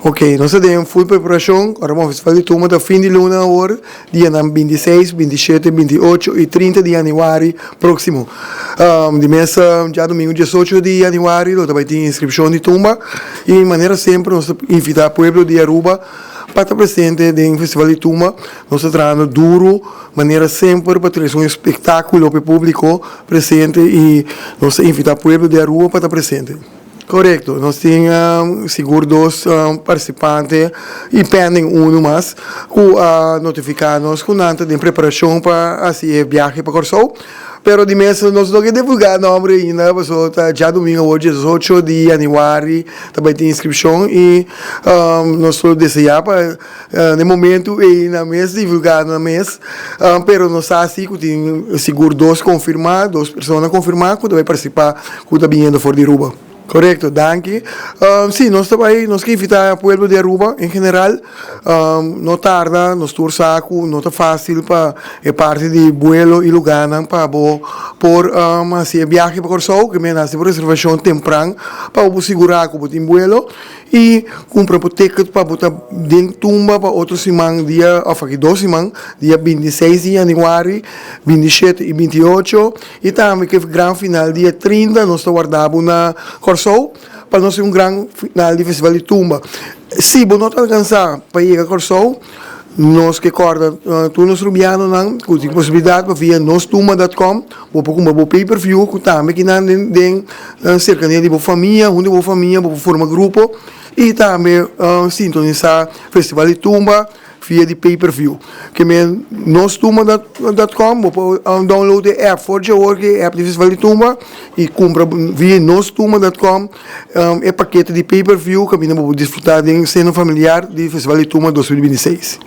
Ok, nos ta den full preparacion, ora bon Festival di Tumba ta fin di luna awor, dianan 26, 27, 28 y 30 di januari proximo. Di mes djadomingo 18 di januari lo ta bay tin inscripcion di tumba y manera semper nos ta invita pueblo di Aruba pa ta presente den Festival di Tumba. Nos ta trahando duro manera semper pa trece un espectaculo pa e publico presente y nos ta invita pueblo di Aruba pa ta presente. Korekto, nos tin sigur dos partisipante i pending unu mas ku a notifiká nos ku nan ta den preparashon pa hasi e biahe pa Kòrsou. Pero di mes nos no ke divulgá nòmber ainda pasobra ta djadumingu awor diesocho di yanüari ta bai tin inskripshon i nos lo deseá pa Na e momentu ei nan mes divulgá nan mes, pero nos sa si ku tin sigur dos konfirmá, dos persona konfirmá ku ta bai partisipá ku ta biniendo for di Aruba. Korekto, danki. Si, nos ta bai, nos ke invitá e pueblo di Aruba en general, no tarda, nos tur sa ku no ta fásil pa e parti di buelo i lugánan pa bo por hasi e biahe pa Kòrsou, ke men hasi bo reservashon tempran pa bo por sigurá ku bo tin buelo. I kumpra bo ticket pa bo ta den tumba pa otro siman dia of aki dos siman dia 26 di januari, 27 i 28 i tambe ke gran final dia 30 nos ta warda bo na Kòrsou pa nos tin un gran final di festival di tumba. Si bo no ta alkansa pa yega Kòrsou nos ke kòrda tur nos rubianonan ku tin posibilidat pa via nostumba dot com Bo por kumpra bo pay per view ku tambe kinan den den serkania di bo famia, huntu ku bo famia bo por forma grupo i tambe sintonisá Festival di Tumba via di pay per view. Ke men nostumba dot com bo por download e app for dje awor ki e app di Festival di Tumba i kumpra via nostumba dot com e pakete di pay per view kaminda bo por disfrutá den seno familiar di Festival di Tumba 2026.